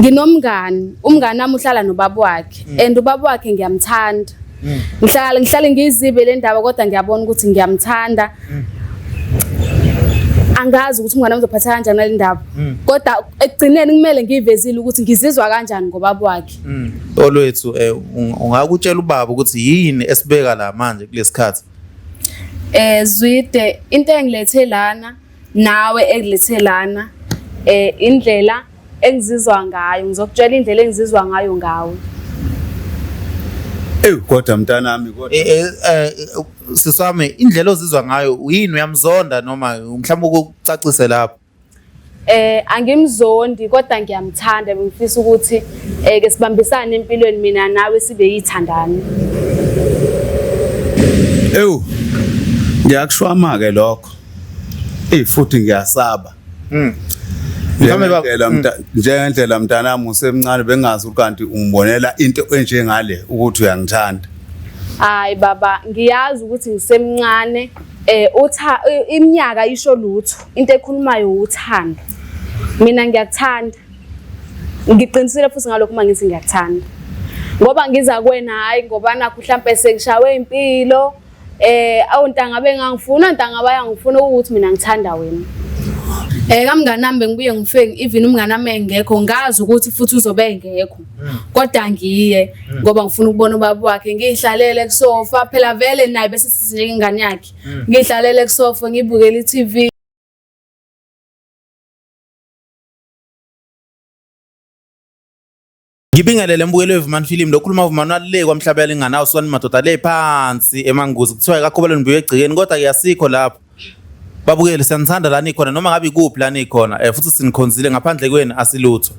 Nginomngani, umngani wami uhlala nobaba wakhe and ubaba wakhe ngiyamthanda. Ngihlale ngiyizibe le ndaba kodwa ngiyabona ukuthi ngiyamthanda. Angazi ukuthi umngani wami uzophatha kanjani ngale ndaba. Kodwa ekugcineni kumele ngiyivezile ukuthi ngizizwa kanjani ngobaba wakhe. Olwethu ungakutshela ubaba ukuthi yini esibeka la manje kulesikhathi? Zwide, into engilethe lana nawe ekulethe lana indlela engizizwa ngayo, ngizokutshela indlela engizizwa ngayo ngawe. Ewu kodwa mntanami kodwa. Siswami, indlela ozizwa ngayo yini, uyamzonda noma mhlawumbe ukucacise lapho? Angimzondi kodwa ngiyamthanda, bengifisa ukuthi ke sibambisane empilweni mina nawe sibe yithandani. Ewu ngiyakushwama ke lokho. Ey futhi ngiyasaba. Njengendlela mntanami usemncane bengazi ukuthi kanti ungibonela into enjengale ukuthi uyangithanda. Hayi baba, ngiyazi ukuthi ngisemncane, utha iminyaka isho lutho, into ekhulumayo uthando. Mina ngiyakuthanda. Ngiqinisile futhi ngalokho uma ngithi ngiyakuthanda. Ngoba ngiza kuwena hayi ngoba nakho mhlambe sengishawe impilo. Awu ntanga bengangifuna, ntanga bayangifuna ukuthi mina ngithanda wena. Kamngani wami bengibuye ngifike even umngani wami engekho, ngazi ukuthi futhi uzobe engekho. Kodwa ngiye ngoba ngifuna ukubona ubaba wakhe, ngihlalele kusofa phela vele naye bese sithi ingane yakhe. Ngihlalele kusofa ngibukele i-TV. Ngibingelele mbukeli weVumani Film, lokhuluma Vumani wale kwamhlaba yalinganawo swani madoda le phansi emanguzi kuthiwa ikakhubalo nibuye egcekeni kodwa ke asikho lapho. Babukeli siyanithanda la nikhona noma ngabe ikuphi la nikhona, futhi sinikhonzile, ngaphandle kwenu asilutho.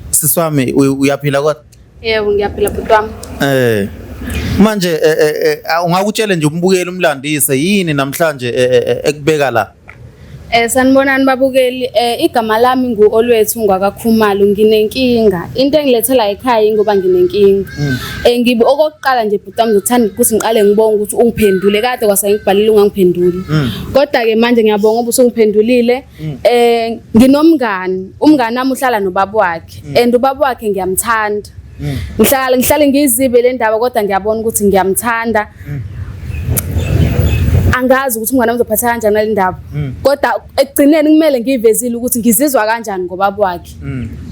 Siswami uyaphila kodwa? Yebo ngiyaphila bhuti wami. Manje ungakutshele nje umbukeli umlandise yini namhlanje ekubeka la? Sanibonani babukeli, igama lami ngu-Olwethu ngwakaKhumalo, nginenkinga. Into engilethela ekhaya ingoba nginenkinga. Ngibe okokuqala nje bhuti wami ngizothanda ukuthi ngiqale ngibonge ukuthi ungiphendule, kade kwase ngikubhalile ungangiphenduli. Kodwa ke manje ngiyabonga ngoba usungiphendulile. Nginomngani, umngani wami uhlala nobaba wakhe and ubaba wakhe ngiyamthanda. Ngihlale ngiyizibe le ndaba kodwa ngiyabona ukuthi ngiyamthanda. Angazi ukuthi umngane wami uzophatha kanjani ngale ndaba. Kodwa ekugcineni kumele ngiyivezile ukuthi ngizizwa kanjani ngobaba wakhe.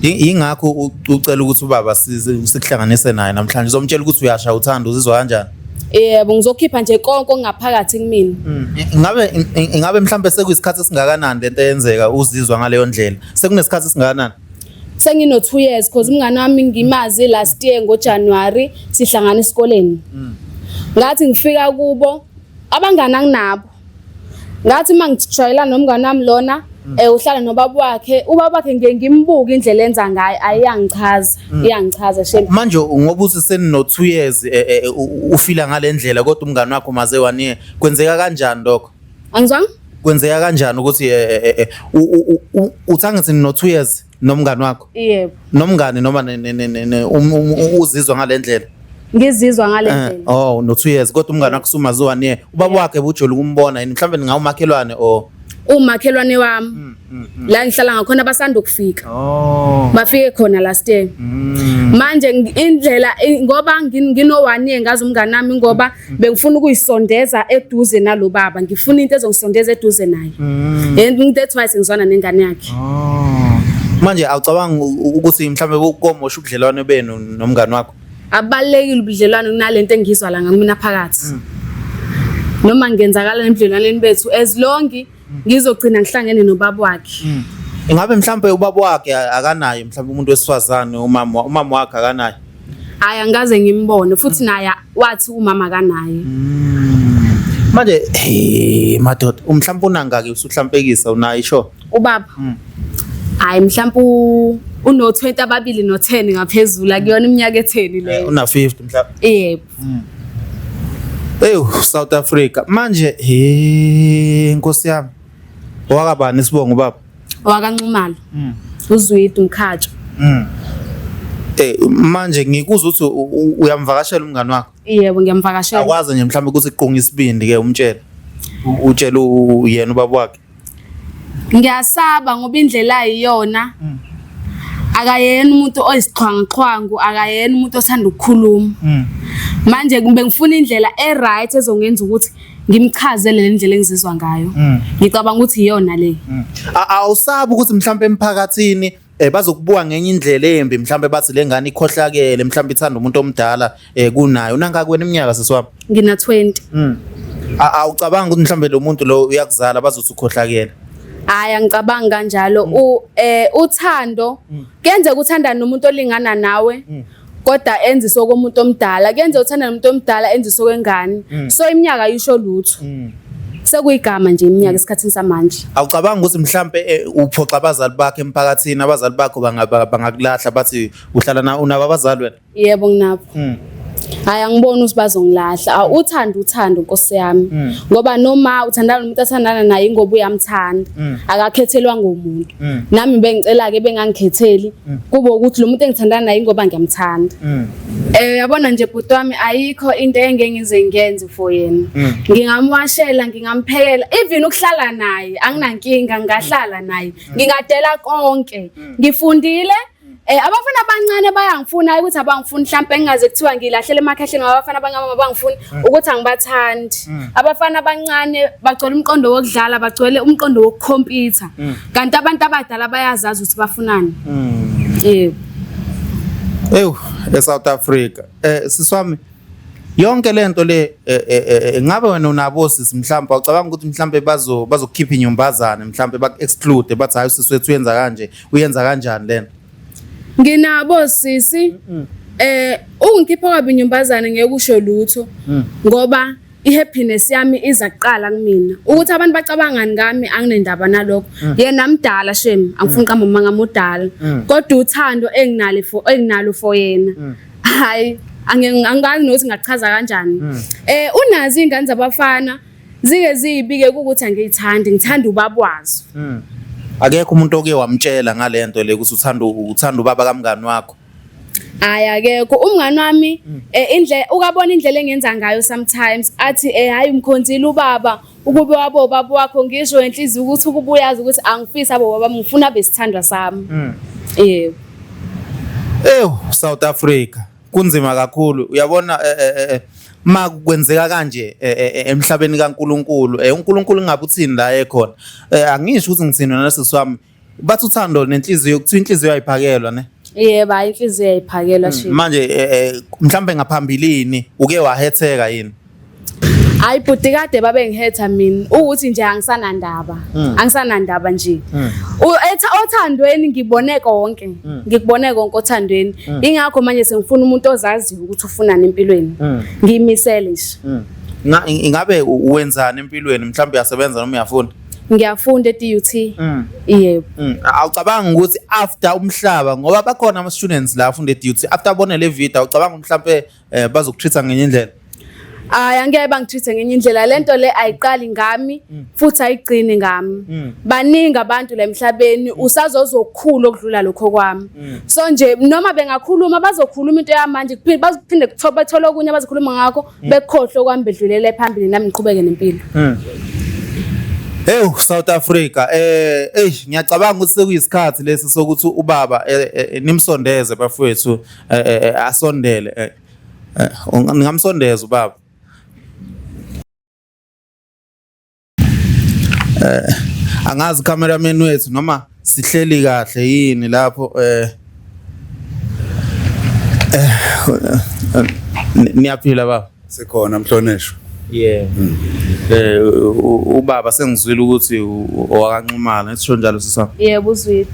Ingakho ucela ukuthi ubaba sikuhlanganise naye namhlanje. Uzomtshela ukuthi uyasha uthando, uzizwa kanjani? Yebo, ngizokhipha nje konke okungaphakathi kumina. Ingabe mhlambe sekuyisikhathi esingakanani lento eyenzeka uzizwa ngaleyo ndlela? Sekunesikhathi esingakanani? Sengino 2 years because umngane wami ngimazi last year ngoJanuary sihlangana esikoleni. Ngathi ngifika kubo abangani anginabo. Ngathi mangijwayelana nomngane wami lona, uhlala nobaba wakhe, ubaba wakhe ngiye ngimbuke indlela enza ngayo, ayiyangichaza, iyangichaza shame. Manje ngoba uthi senino 2 years ufila ngale ndlela kodwa umngane wakho maze 1 year, kwenzeka kanjani lokho? Angizwanga? Kwenzeka kanjani ukuthi uthi angithi nino 2 years nomngane wakho? Yebo. Nomngane noma uzizwa ngale ndlela? Ngizizwa ngale ndlela. Oh, no 2 years kodwa umngane wakho usumazi 1 year. Ubaba wakhe ubujolo ukumbona yini? Mhlawumbe ningawumakhelwane or umakhelwane wami. La ngihlala ngakhona basanda ukufika. Bafike khona last year. Manje indlela ngoba ngino 1 year ngazi umngane wami ngoba bengifuna ukuyisondeza eduze nalo baba, ngifuna into ezongisondeza eduze naye. And that's why sengizwana nengane yakhe. Manje awucabangi ukuthi mhlawumbe ukomosha ubudlelwano benu nomngane wakho? Abalekile ubudlelwano kunalento engizwa la ngamina phakathi. Noma ngenzakala ebudlelwaneni bethu as long ngizogcina ngihlangene nobaba wakhe. Ingabe mhlawumbe ubaba wakhe akanaye mhlawumbe umuntu wesifazane, umama wakhe akanaye? Hayi, angikaze ngimbone futhi naye wathi umama akanaye. Manje hey madoda, mhlawumbe unangaki usuhlampekisa unaye sho? Ubaba. Hayi mhlawumbe uno 20 ababili no 10 ngaphezulu, akuyona iminyaka e10 leyo. Una 50 mhlawumbe. Yebo. Ew, South Africa. Manje he Nkosi yami. Owakabani isibongo baba? OwakaNxumalo. UZwide uMkhatsho. Manje ngikuzwa ukuthi uyamvakashela umngani wakho? Yebo, ngiyamvakashela. Akwazi nje mhlawumbe ukuthi qunga isibindi ke umtshele. Utshele yena ubaba wakhe. Ngiyasaba ngoba indlela ayiyona. Akayena umuntu oyisixhwanguxhwangu, akayena umuntu othanda ukukhuluma. Manje bengifuna indlela e-right ezongenza ukuthi ngimchazele le ndlela engizizwa ngayo. Ngicabanga ukuthi iyona le. Awusabi ukuthi mhlawumbe emphakathini bazokubuka ngenye indlela embi, mhlawumbe bathi le ngane ikhohlakele, mhlawumbe ithanda umuntu omdala kunayo. Unangaki wena iminyaka sisi wami? Ngina 20. Awucabangi ukuthi mhlawumbe lo muntu lo uyakuzala bazothi ukhohlakele? Hayi, angicabangi kanjalo. Uthando kuyenzeka uthandane nomuntu olingana nawe kodwa enziswe komuntu omdala, kuyenzeka uthandane nomuntu omdala enziswe kwengane. So iminyaka ayisho lutho. Sekuyigama nje iminyaka esikhathini samanje. Awucabangi ukuthi mhlambe uphoxa abazali bakho emphakathini, abazali bakho bangakulahla bathi uhlala na unabo abazali wena? Yebo, nginabo. Hayi, angiboni ukuthi bazongilahla. Uthando uthando Nkosi yami. Ngoba noma uthandana nomuntu athandana naye ingoba uyamthanda. Akakhethelwa ngomuntu. Nami bengicela ke bengangikhetheli kube ukuthi lo muntu engithandana naye ingoba ngiyamthanda. Yabona nje bhuti wami, ayikho into engeke ngize ngiyenze for yena. Ngingamwashela, ngingamphekela, even ukuhlala naye anginankinga, ngingahlala naye. Ngingadela konke. Ngifundile. Abafana abancane bayangifuna ukuthi abangifuni, mhlambe engaze kuthiwa ngilahlela emakhehleni ngoba abafana abancane abangifuni ukuthi angibathandi. Abafana abancane bagcwele umqondo wokudlala, bagcwele umqondo wokukhompyutha. Kanti abantu abadala bayazazi ukuthi bafunani. Yebo. Ew, eSouth Africa. Sisi wami, yonke lento le ngabe wena unabo sisi, mhlawumbe awucabanga ukuthi mhlawumbe bazokukhipha inyumbazane, mhlawumbe baku-exclude bathi hayi usisi wethu uyenza kanje, uyenza kanjani lena? Nginabo sisi. Ungikhipha kabi inyumbazane ngeke usho lutho ngoba i-happiness yami iza kuqala kumina. Ukuthi abantu bacabangani ngami anginendaba nalokho. Yena mdala shem, angifuni qamba manga mudala. Kodwa uthando enginalo for enginalo for yena. Hayi, angazi nokuthi ngachaza kanjani. Unazi ingane zabafana zike ziyibike ukuthi angiyithandi, ngithanda ubaba wazo. Akekho umuntu oke wamtshela ngalento le ukuthi uthanda ubaba kamngani wakho? Hayi, akekho. Umngani wami indle ukabona indlela engenza ngayo sometimes athi hayi umkhonzile ubaba, ukube wabo ubaba wakho, ngisho enhliziyo ukuthi ukube uyazi ukuthi angifisi abo baba, ngifuna besithandwa sami. Yebo. Ew, South Africa kunzima kakhulu. Uyabona ma kwenzeka kanje emhlabeni kaNkuluNkulu, uNkulunkulu ngabe uthini la ekhona? Angisho ukuthi ngithini wena sisi wami. Bathi uthando nenhliziyo, kuthiwa inhliziyo ayiphakelwa ne? Yebo, hayi inhliziyo ayiphakelwa shi. Manje mhlambe ngaphambilini uke wahetheka yini? Hayi bhuti, kade babengihetha mina ukuthi nje angisanandaba. Angisanandaba nje. Othandweni ngibone konke. Ngikubone konke othandweni. Ingakho manje sengifuna umuntu ozaziyo ukuthi ufunani empilweni. Ngiyimisele nje. Ingabe wenzani empilweni? Mhlawumbe uyasebenza noma uyafunda? Ngiyafunda e-DUT. Yebo. Awucabangi ukuthi after umhlaba, ngoba bakhona ama students la afunda e-DUT, after abone le video awucabangi mhlawumbe bazokutreat ngenye indlela? Hayi, angeke bangitreat ngenye indlela. Lento le ayiqali ngami futhi ayigcini ngami. Baningi abantu la emhlabeni, usazozokhula okudlula lokho kwami. So nje noma bengakhuluma bazokhuluma into yamanje, kuphinde bazophinde bathole okunye abazokhuluma ngakho, bekhohlwe kwami bedlulele phambili, nami ngiqhubeke nempilo. Hey South Africa, hey ngiyacabanga ukuthi sekuyisikhathi lesi sokuthi ubaba nimsondeze bafowethu, asondele. Ningamsondeza ubaba. Angazi cameraman wethu noma sihleli kahle yini lapho. Niyaphila baba? Sikhona mhlonishwa. Yeah. Ubaba sengizwile ukuthi owakaNxumalo, ngisho njalo sisa. Yebo uzwile.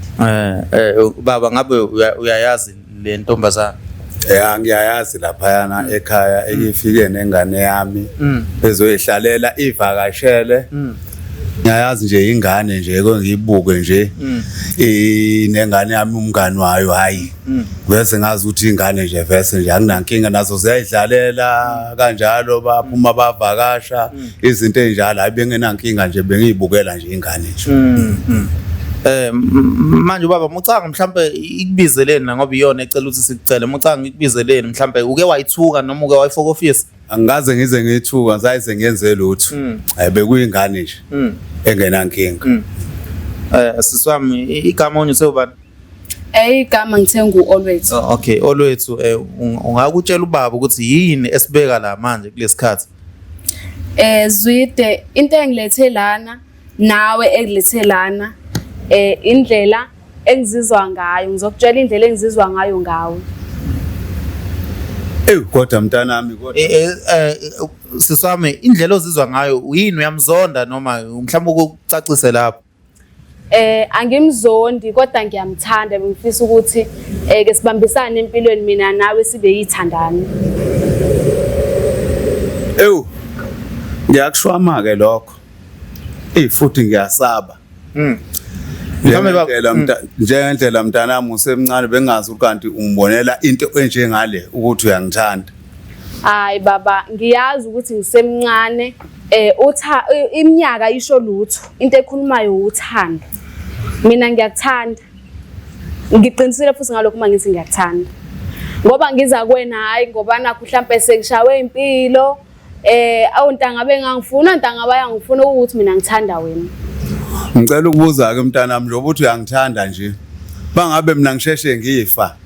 Baba ngabe uyayazi le ntombazana? Ya, ngiyayazi laphayana ekhaya ekifike nengane yami bezoyihlalela ivakashele. Ngiyayazi nje ingane nje eke ngiyibuke nje inengane yami umngani wayo, hayi bese ngazi ukuthi ingane nje vese nje anginankinga nazo, ziyayidlalela kanjalo, baphuma bavakasha izinto ezinjalo, hayi bengenankinga nje, bengiyibukela nje ingane nje. Manje ubaba mucanga mhlambe ikubizeleni na, ngoba iyona ecela ukuthi sikucele, mucanga ikubizeleni mhlambe uke wayithuka noma uke wayifaka office? Angikaze ngize ngithuka, ngisayize ngiyenze lutho. Bekuyingane nje engenankinga. Sisi wami, igama onye usewubani? Igama ngithe ngu-Olwethu. Oh, okay, Olwethu, ungakutshela ubaba ukuthi yini esibeka la manje kulesikhathi? Zwide, into engilethe lana nawe engilethe lana indlela engizizwa ngayo, ngizokutshela indlela engizizwa ngayo ngawe. Ewu kodwa mntanami kodwa. Siswami, indlela ozizwa ngayo yini, uyamzonda noma mhlawumbe ukucacise lapho? Angimzondi kodwa ngiyamthanda, bengifisa ukuthi ke sibambisane empilweni mina nawe sibe yithandani. Ewu ngiyakushwama ke lokho. Ey futhi ngiyasaba. Njengendlela mntanami usemncane bengazi ukuthi kanti ungibonela into enjengale ukuthi uyangithanda. Hayi baba, ngiyazi ukuthi ngisemncane, iminyaka isho lutho, into ekhulumayo uthando. Mina ngiyakuthanda. Ngiqinisile futhi ngalokho uma ngithi ngiyakuthanda. Ngoba ngiza kuwena hayi ngoba nakho mhlambe sengishawe impilo, awu ntanga bengangifuna, ntanga bayangifuna ukuthi mina ngithanda wena. Ngicela ukubuza ke mntanami njengoba uthi uyangithanda nje. Bangabe mina ngisheshe ngifa.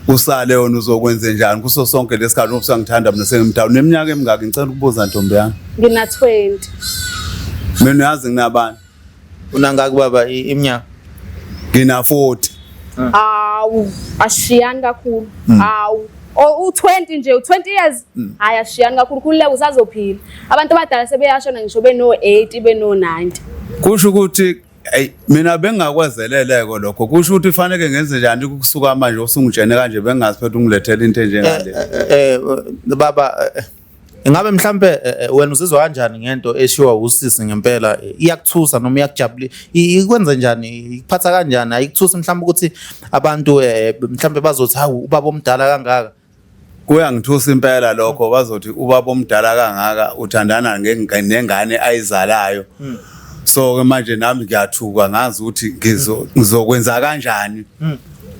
Usale wena uzokwenza njani kuso sonke lesikhathi ngoba usangithanda mina sengimdala. Uneminyaka emingaki ngicela ukubuza ntombi yami? Ngina 20. Mina uyazi nginabani? Unangaki baba iminyaka? Ngina 40. Awu, ashiyani kakhulu. Awu, u20 nje, u20 years. Hayi ashiyani kakhulu, khululeka usazophila. Abantu abadala sebeyashona ngisho beno 80 beno 90. Kusho ukuthi ey mina bengakwezeleleko lokho. Kusho ukuthi fanele ngenze njani ukusuka manje usungitshene kanje bengazi phela ungilethele into enjengale. Baba, ingabe mhlambe wena uzizwa kanjani ngento eshiwa usisi ngempela? Iyakuthusa noma iyakujabulisa? Ikwenza njani? Ikuphatha kanjani? Ayikuthusi mhlambe ukuthi abantu mhlambe bazothi hawu ubaba omdala kangaka? Kuyangithusa impela lokho, bazothi ubaba omdala kangaka uthandana nengane ayizalayo. So ke manje nami ngiyathuka ngazi ukuthi ngizokwenza kanjani.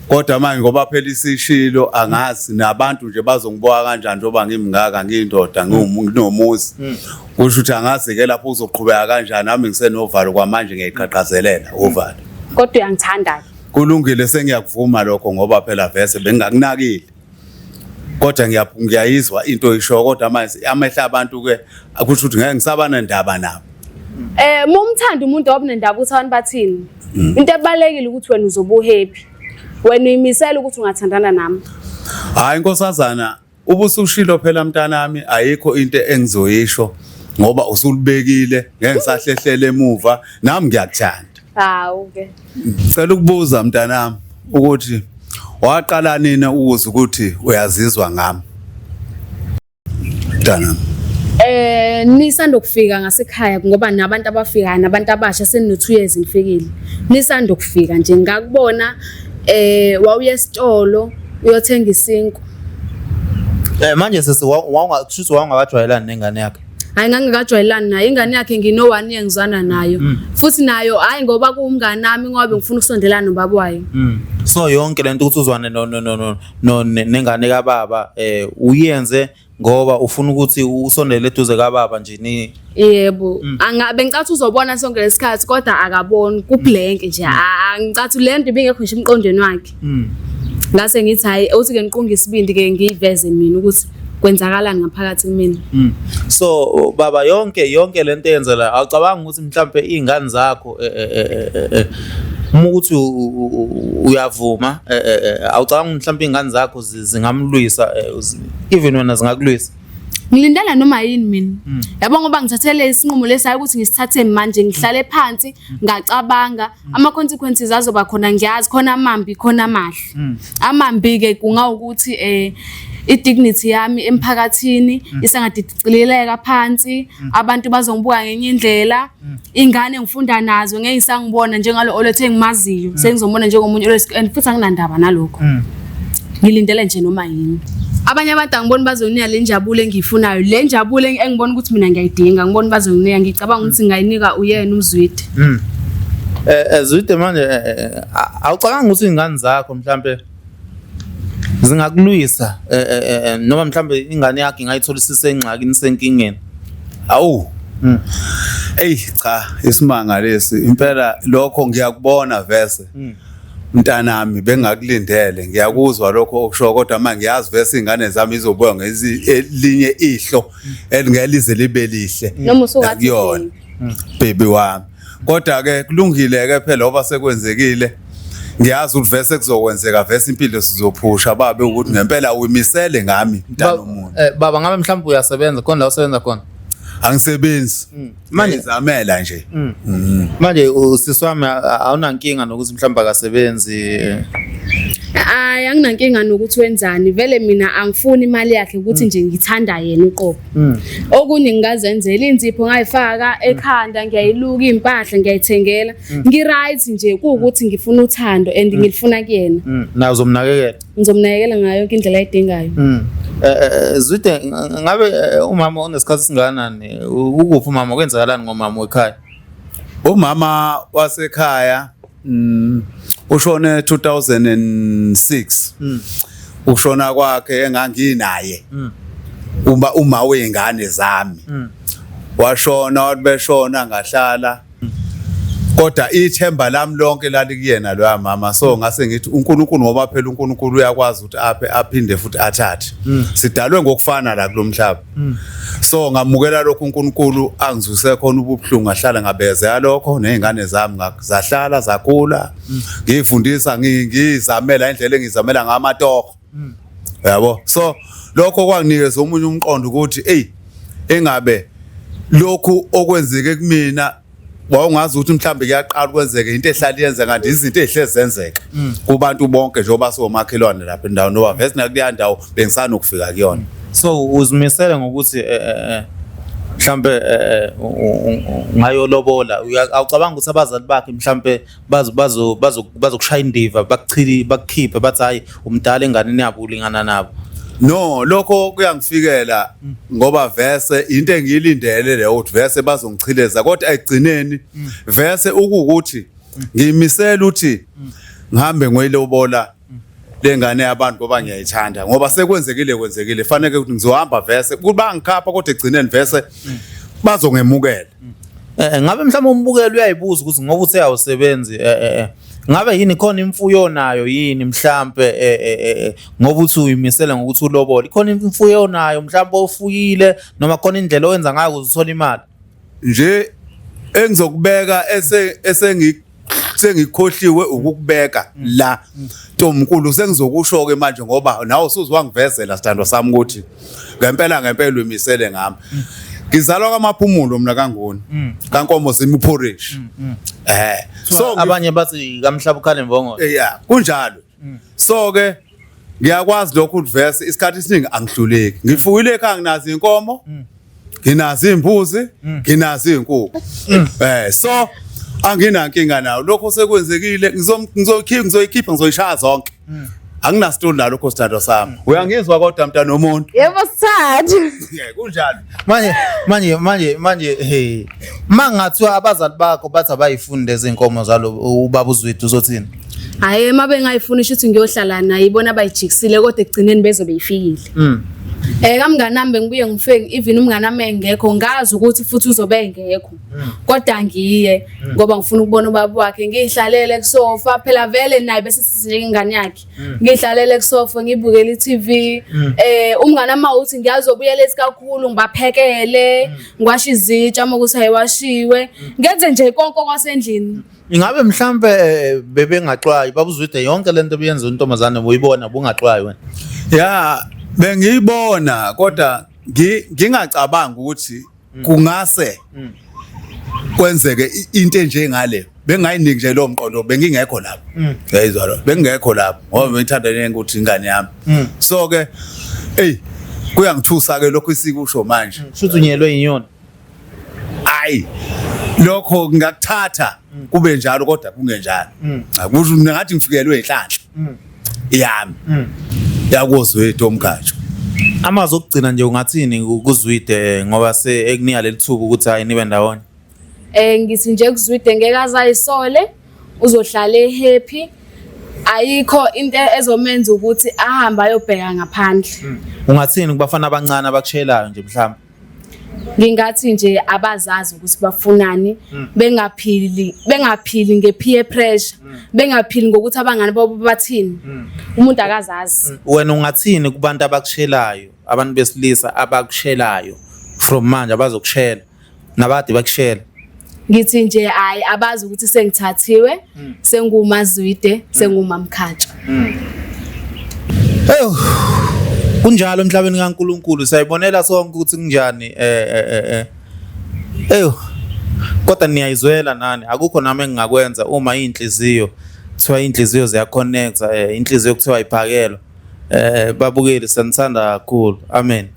Kodwa manje ngoba phela isishilo angazi nabantu nje bazongibuka kanjani njengoba ngimngaka ngiyindoda nginomuzi. Kusho ukuthi angazi ke lapho uzoqhubeka kanjani, nami ngisenovalo kwamanje ngiyayiqhaqhazelela uvalo. Kodwa uyangithanda. Kulungile sengiyakuvuma lokho ngoba phela vese bengingakunakile. Kodwa ngiyayizwa into oyishoyo, kodwa manje amehla abantu ke akusho ukuthi ngeke ngisaba nendaba nabo. Mumthanda umuntu awunendaba ukuthi abantu bathini. Into ebalekile ukuthi wena uzobe uhappy. Wena uyimisela ukuthi ungathandana nami. Hayi nkosazana, ubusushilo phela mntanami, ayikho into engizoyisho ngoba usulibekile, ngeke ngisahlehlela emuva, nami ngiyakuthanda. Hawu ke. Ngicela ukubuza mntanami ukuthi waqala nini ukuzwa ukuthi uyazizwa ngami? Mntanami. Nisanda kufika ngasekhaya ngoba nabantu abafikayo nabantu abasha senino 2 years ngifikile. Nisanda kufika nje ngakubona wawuye esitolo uyothenga isinkwa. Manje sisi wawungakushuthi wawungakajwayelani nengane yakhe? Hayi ngangingakajwayelani naye, ingane yakhe ngino 1 year ngizwana nayo. Futhi nayo hayi ngoba kuwumngane nami ngoba ngifuna ukusondelana nobaba wayo. So yonke lento ukuthi uzwane no no no no nengane kababa uyenze ngoba ufuna ukuthi usondele eduze kababa nje ni. Yebo, angabe ngicathi uzobona sonke lesikhathi kodwa akaboni ku blank nje. Angicathi lento ibingekho nje emqondweni wakhe. Ngase ngithi hayi uthi ke ngiqunga isibindi ke ngiyiveze mina ukuthi kwenzakalani ngaphakathi kumina. So baba yonke lento eyenzela awucabanga ukuthi mhlambe izingane zakho uma ukuthi uyavuma awucabanga mhlambe izingane zakho zingamlwisa even wena zingakulwisa? Ngilindela noma yini mina. Yabo ngoba ngithathele isinqumo lesi hayi ukuthi ngisithathe manje, ngihlale phansi ngacabanga ama consequences azoba khona, ngiyazi khona amambi khona amahle. Amambi ke kungawukuthi i-dignity yami emphakathini isengadidicileleka phansi, abantu bazongibuka ngenye indlela, ingane engifunda nazo ngeke ngisangibona njengalo Olwethu engimaziyo, sengizomona njengomunye Olwethu, and futhi anginandaba nalokho. Ngilindele nje noma yini. Abanye abantu angiboni bazonginika le njabulo engiyifunayo, le njabulo engibona ukuthi mina ngiyayidinga, ngibona bazonginika, ngicabanga ukuthi ngingayinika uyena uZwide. Zwide manje awucabangi ukuthi izingane zakho mhlambe zingakulwisa noma mhlambe ingane yakhe ingayithola isisengxakini senkingeni? Awu. Ey cha, isimanga lesi impela lokho ngiyakubona vese. Mntanami bengakulindele ngiyakuzwa lokho okusho kodwa manje ngiyazi vese ingane zami izobuya ngelinye ihlo elingelize libe lihle Noma usungathi kuyona baby wami kodwa ke kulungile ke phela oba sekwenzekile ngiyazi ukuthi vese kuzokwenzeka vese impilo sizophusha babe ukuthi ngempela uyimisele ngami mntana omuntu Baba ngabe mhlawumbe uyasebenza khona la usebenza khona? Angisebenzi. Manje zamela nje. Manje usisi wami awunankinga nokuthi mhlawumbe akasebenzi. Hayi, anginankinga nokuthi wenzani, vele mina angifuni imali yakhe ukuthi nje ngithanda yena uqobo. Okunye ngingazenzela inzipho ngayifaka ekhanda, ngiyayiluka impahla, ngiyayithengela. Ngi-right nje kuwukuthi ngifuna uthando and ngilifuna kuyena. Nawe uzomnakekela. Ngizomnakekela ngayo yonke indlela ayidingayo. Zwide ngabe umama unesikhathi singakanani? Ukuphi umama, kwenzakalani ngomama wekhaya? Umama wasekhaya ushone 2006. Ukushona kwakhe enganginaye. Uma uma wezingane zami. Washona wathi beshona ngahlala. Kodwa ithemba lami lonke lalikuyena loya mama, so ngase ngithi uNkulunkulu, ngoba phela uNkulunkulu uyakwazi ukuthi aphe aphinde futhi athathe. Sidalwe ngokufana la kulomhlaba. So ngamukela lokho uNkulunkulu angizuse khona ubuhlungu, ngahlala ngabezela lokho nezingane zami zahlala zakhula. Ngifundisa ngizamela indlela engizamela ngamatoho. Yabo, so lokho kwanginikeza omunye umqondo ukuthi hey, engabe lokhu okwenzeke kumina wawungazi ukuthi mhlambe kuyaqala ukwenzeka into ehlala yenza, kanti izinto ezihlezi zenzeka kubantu bonke njengoba siwomakhelwane lapha endaweni, ngoba vese nakuleya ndawo bengisanokufika kuyona. So uzimisele ngokuthi mhlambe ungayolobola, awucabanga ukuthi abazali bakhe mhlambe bazokushaya indiva, bakuchili bakukhiphe bathi hayi umdala enganeni yabo ulingana nabo? No, lokho kuyangifikela ngoba vese into engiyilindele leyo ukuthi vese bazongichileza, kodwa ekugcineni vese ukukuthi ngiyimisela ukuthi ngihambe ngoyilobola lengane yabantu ngoba ngiyayithanda, ngoba sekwenzekile kwenzekile, fanele ukuthi ngizohamba vese kuba ngikhapha, kodwa ekugcineni vese bazongemukela. Ngabe mhlawumbe umbukeli uyayibuza ukuthi ngoba uthe awusebenzi, ngabe yini khona imfuyo nayo yini mhlambe, ngoba uthi uyimisele ngokuthi ulobole, khona imfuyo nayo mhlambe ofuyile noma khona indlela owenza ngayo ukuze uthole imali? Nje engizokubeka ese sengikhohliwe ukukubeka la Ntomkulu, sengizokusho ke manje ngoba nawe usuzwangivezela sithandwa sami ukuthi ngempela ngempela uyimisele ngami. Ngizalwa kwaMaphumulo mina kaNguni, kaNkomo zimi porridge. So abanye bathi kamhlaba ukhale imbongolo. Yeah, kunjalo. So ke ngiyakwazi lokhu verse isikhathi esiningi angihluleki. Ngifuyile ekhaya, nginazo inkomo, nginazo imbuzi, nginazo izinkukhu. So anginankinga nawo lokho sekwenzekile, ngizokhipha ngizoyikhipha ngizoyishaya zonke. Anginasitoli nalokho sithandwa sami. Uyangizwa kodwa mntana womuntu? Yebo sithathu. Yeah, kunjalo. Manje manje manje manje hey, mangathiwa abazali bakho bathi abayifundi lezi inkomo zalo ubaba uZwide, uzothini? Hhayi, uma bengayifuni shuthi ngiyohlala naye, ibona abayijikisile, kodwa ekugcineni bezobe ifikile. Kamngani nami bengibuye ngifike, even umngani wami engekho, ngazi ukuthi futhi uzobe engekho. Kodwa ngiye ngoba ngifuna ukubona ubaba wakhe, ngihlalele kusofa phela vele naye bese sithi ingane yakhe. Ngihlalele kusofa ngibukele i-TV. Umngani wami uthi ngiyazobuya late kakhulu, ngibaphekele, ngiwashe izitsha uma kuthi ayiwashiwe. Ngenze nje konke okwasendlini. Ingabe mhlambe bebengaxwayi baba uZwide yonke lento ebiyenza intombazane, uyibona bungaxwayi wena? Ya, bengiyibona kodwa ngingacabanga ukuthi kungase kwenzeke into enjengale, bengayiniki nje lo mqondo, bengingekho lapho. Uyayizwa lo, bengingekho lapho ngoba bengithanda nje ukuthi ingane yami. So ke hey, kuyangithusa ke lokho isikusho manje. Shuthi unyelwe inyoni. Ayi, lokho ngingakuthatha kube njalo kodwa kungenjalo. Akusho ngathi ngifikelwe inhlanhla yami yakoZwide omkhatsho. Amazwi okugcina nje ungathini kuZwide ngoba se ekunika leli thuba ukuthi hayi nibe ndawonye? Ngithi nje kuZwide ngeke azayisole, uzohlala ehappy. Ayikho into ezomenza ukuthi ahambe ayobheka ngaphandle. Ungathini kubafana abancane abakushelayo nje mhlawumbe? Ngingathi nje abazazi ukuthi bafunani, bengaphili bengaphili nge-peer pressure, bengaphili ngokuthi abangani babo bathini. Umuntu akazazi. Wena ungathini kubantu abakushelayo, abantu besilisa abakushelayo from manje abazokushela nabade bakushela? Ngithi nje hayi, abazi ukuthi sengithathiwe, senguMazwide, senguMamkhatsha. Eyo, kunjalo emhlabeni kaNkulunkulu, siyayibonela sonke ukuthi kunjani eh. Eyo, kodwa niyayizwela nani, akukho nami engingakwenza uma inhliziyo kuthiwa inhliziyo ziyaconnecta, inhliziyo kuthiwa iphakelwa. Babukeli, siyanithanda kakhulu. Amen.